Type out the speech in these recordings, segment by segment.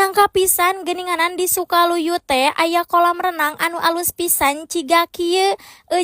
Nyangka pisan geuninganan di Sukaluyu teh aya kolam renang anu alus pisan ciga kieu,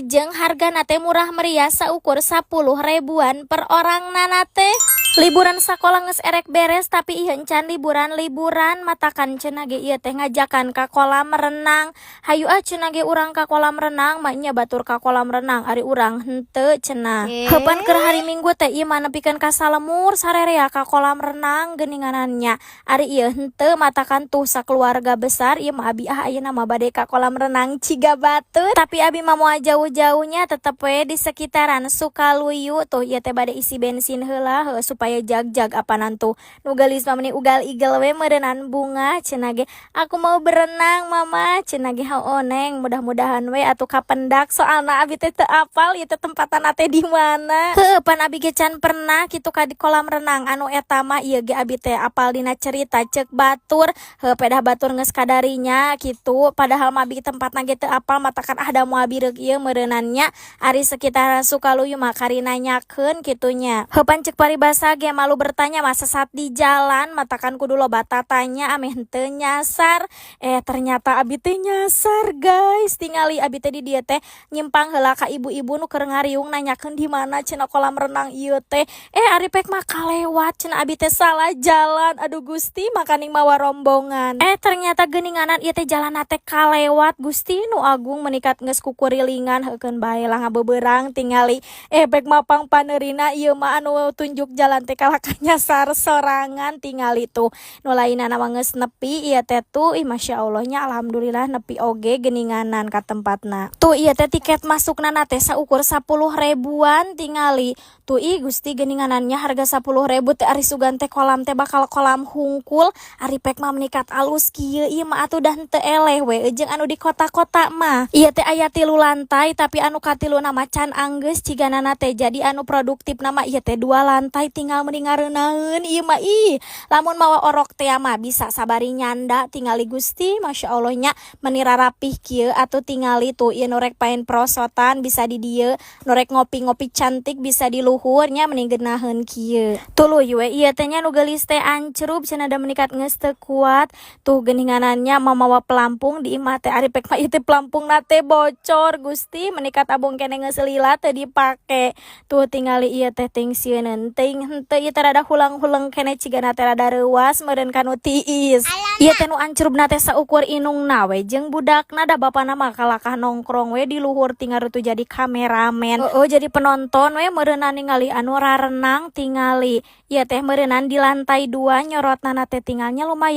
jeung hargana teh murah meriah, saukur 10 ribuan per orangna teh. Liburan sakola geus erek beres, tapi ieu encan liburan-liburan. Matakan cenah ge ieu teh ngajakan ka kolam renang. "Hayu ah," cenah ge, "urang ka kolam renang." Maenya batur ka kolam renang, ari urang henteu cenah. Heuh, pan keur hari Minggu teh ieu mah nepikeun ka salemur sarerea ka kolam renang geuninganan nya. Ari ieu henteu, matakan tuh sakeluarga besar ieu mah. Abi ah ayeuna mah bade ka kolam renang ciga batur. Tapi abi mah moal jauh-jauhnya, tetep we di sekitaran Sukaluyu. Tuh, ieu teh bade isi bensin heula, heuh, supaya jag-jag. Apanan tuh nu geulis mah meni ugal igel we meureunan. "Bunga," cenah ge, "aku mau berenang, Mama," cenah ge. "Heueuh, Neng, mudah-mudahan we atuh kapendak, soalna abi teh teu apal ieu teh tempatna teh di mana." Heuh, pan abi ge can pernah kitu ka di kolam renang anu eta mah. Ieu ge abi teh apal dina cerita ceuk batur. Heuh, pedah batur geus kadarinya kitu, padahal mah abi tempatna ge teu apal. Matakan ah da moal bireuk ieu meureunan nya, ari sekitaran Sukaluyu mah kari nanyakeun kitu nya. Heuh, pan ceuk paribasa ge malu bertanya mah sesat di jalan, matakan kudu loba tatanya ameh henteu nyasar. Eh, ternyata abi teh nyasar, guys. Tingali, abi teh di dieu teh nyimpang heula ka ibu-ibu nu keur ngariung, nanyakeun di mana cenah kolam renang ieu teh. Eh, ari pek mah kalewat cenah, abi teh salah jalan. Aduh Gusti, makaning mawa rombongan. Eh, ternyata geuninganan ieu teh jalanna teh kalewat. Gusti nu agung, menikat geus kukurilingan. Heukeun bae lah, ngabeberang tingali. Eh, pek mah pangpaneurina ieu mah, anu tunjuk jalan teh kalah nyasar sorangan. Tingali tuh, nu lainna mah geus nepi. Ieu teh tuh, ih, masya Allah nya, alhamdulillah nepi oge geuninganan ka tempatna. Tuh, ieu teh tiket masukna teh saukur 10 ribuan. Tingali tuh, ih Gusti, geuninganannya harga 10 ribu teh. Ari sugan teh kolam teh bakal kolam hungkul, ari pek mah menikat alus kieu. Ieu mah atuh dah henteu eleh we jeung anu di kota-kota mah. Ieu teh aya tilu lantai, tapi anu katilu mah can anggeus ciganana teh, jadi anu produktif nama ieu teh dua lantai. Tinggal mending ngarenaeun ieu mah. Ih, lamun mawa orok teh mah bisa sabari nyanda. Tingali, Gusti, masya Allah nya, meni rarapih kieu atuh. Tingali tuh, ieu nu rek paen prosotan bisa di dieu, nu rek ngopi-ngopi cantik bisa di luhurnya, mending geunaheun kieu. Tuluy we ieu teh nya, nu geulis teh ancrub cenah da menikat geus teu kuat. Tuh, geuninganannya mamawa pelampung di imah teh, ari pek mah ieu teh pelampungna teh bocor. Gusti, menikat abong keneh geus lila teu dipake. Tuh, tingali ieu teh ting sieun teuing henteu. Ieu teh rada hulang-huleng keneh, cigana teh rada reuas meureun kanu tiis. Ieu teh nu ancrubna teh saukur inungna we jeung budakna, da bapana mah kalakah nongkrong we di luhur. Tinggal tuh jadi kameramen, oh, jadi penonton we meureunan ningali anu rarenang. Tingali, ieu teh meureunan di lantai dua nyorotna teh, tinggalnya lumayan.